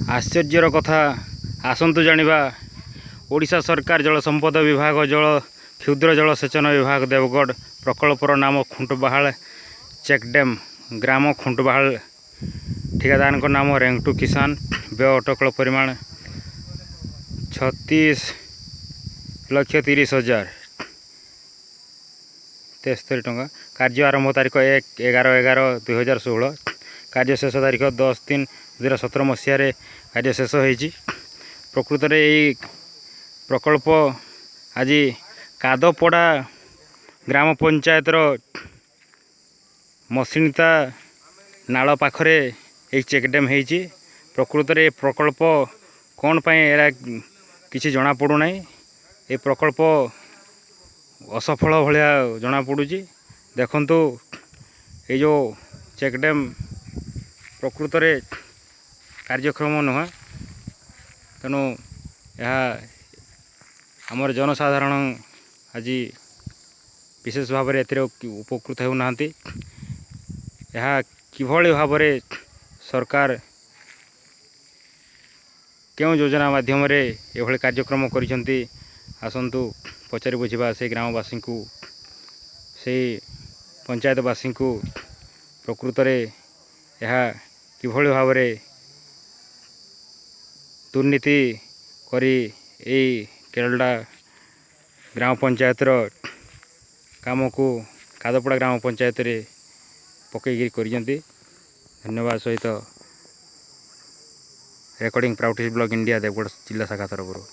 ଆଶ୍ଚର୍ଯ୍ୟର କଥା। ଆସନ୍ତୁ ଜାଣିବା। ଓଡ଼ିଶା ସରକାର ଜଳ ସମ୍ପଦ ବିଭାଗ, ଜଳ କ୍ଷୁଦ୍ର ଜଳସେଚନ ବିଭାଗ, ଦେବଗଡ଼। ପ୍ରକଳ୍ପର ନାମ ଖୁଣ୍ଟବାହାଳ ଚେକ୍ ଡ୍ୟାମ୍, ଗ୍ରାମ ଖୁଣ୍ଟବାହାଳ, ଠିକାଦାରଙ୍କ ନାମ ରେଙ୍ଗଟୁ କିଷାନ, ବ୍ୟୟ ଅଟକଳ ପରିମାଣ 36,30,073 ଟଙ୍କା। କାର୍ଯ୍ୟ ଆରମ୍ଭ ତାରିଖ 1/11/11/2016, କାର୍ଯ୍ୟ ଶେଷ ତାରିଖ 10/3/2017 ମସିହାରେ କାର୍ଯ୍ୟ ଶେଷ ହୋଇଛି। ପ୍ରକୃତରେ ଏଇ ପ୍ରକଳ୍ପ ଆଜି କାଦପଡ଼ା ଗ୍ରାମ ପଞ୍ଚାୟତର ମସିଣିତା ନାଳ ପାଖରେ ଏଇ ଚେକ୍ ଡ୍ୟାମ୍ ହେଇଛି। ପ୍ରକୃତରେ ଏ ପ୍ରକଳ୍ପ କ'ଣ ପାଇଁ ଏରା କିଛି ଜଣାପଡ଼ୁନାହିଁ। ଏ ପ୍ରକଳ୍ପ ଅସଫଳ ଭଳିଆ ଜଣାପଡ଼ୁଛି। ଦେଖନ୍ତୁ, ଏଇ ଯେଉଁ ଚେକ୍ ଡ୍ୟାମ୍ ପ୍ରକୃତରେ କାର୍ଯ୍ୟକ୍ଷମ ନୁହେଁ। ତେଣୁ ଏହା ଆମର ଜନସାଧାରଣ ଆଜି ବିଶେଷ ଭାବରେ ଏଥିରେ ଉପକୃତ ହେଉନାହାନ୍ତି। ଏହା କିଭଳି ଭାବରେ ସରକାର କେଉଁ ଯୋଜନା ମାଧ୍ୟମରେ ଏଭଳି କାର୍ଯ୍ୟକ୍ରମ କରିଛନ୍ତି, ଆସନ୍ତୁ ପଚାରି ବୁଝିବା ସେଇ ଗ୍ରାମବାସୀଙ୍କୁ, ସେଇ ପଞ୍ଚାୟତବାସୀଙ୍କୁ। ପ୍ରକୃତରେ ଏହା କିଭଳି ଭାବରେ ଦୁର୍ନୀତି କରି ଏଇ କେରଳା ଗ୍ରାମ ପଞ୍ଚାୟତର କାମକୁ କାଦପଡ଼ା ଗ୍ରାମ ପଞ୍ଚାୟତରେ ପକେଇକିରି କରିଛନ୍ତି। ଧନ୍ୟବାଦ ସହିତ ରେକର୍ଡ଼ିଂ ପ୍ରାଉଟିସ୍ ବ୍ଲକ୍ ଇଣ୍ଡିଆ, ଦେବଗଡ଼ ଜିଲ୍ଲା ଶାଖା ତରଫରୁ।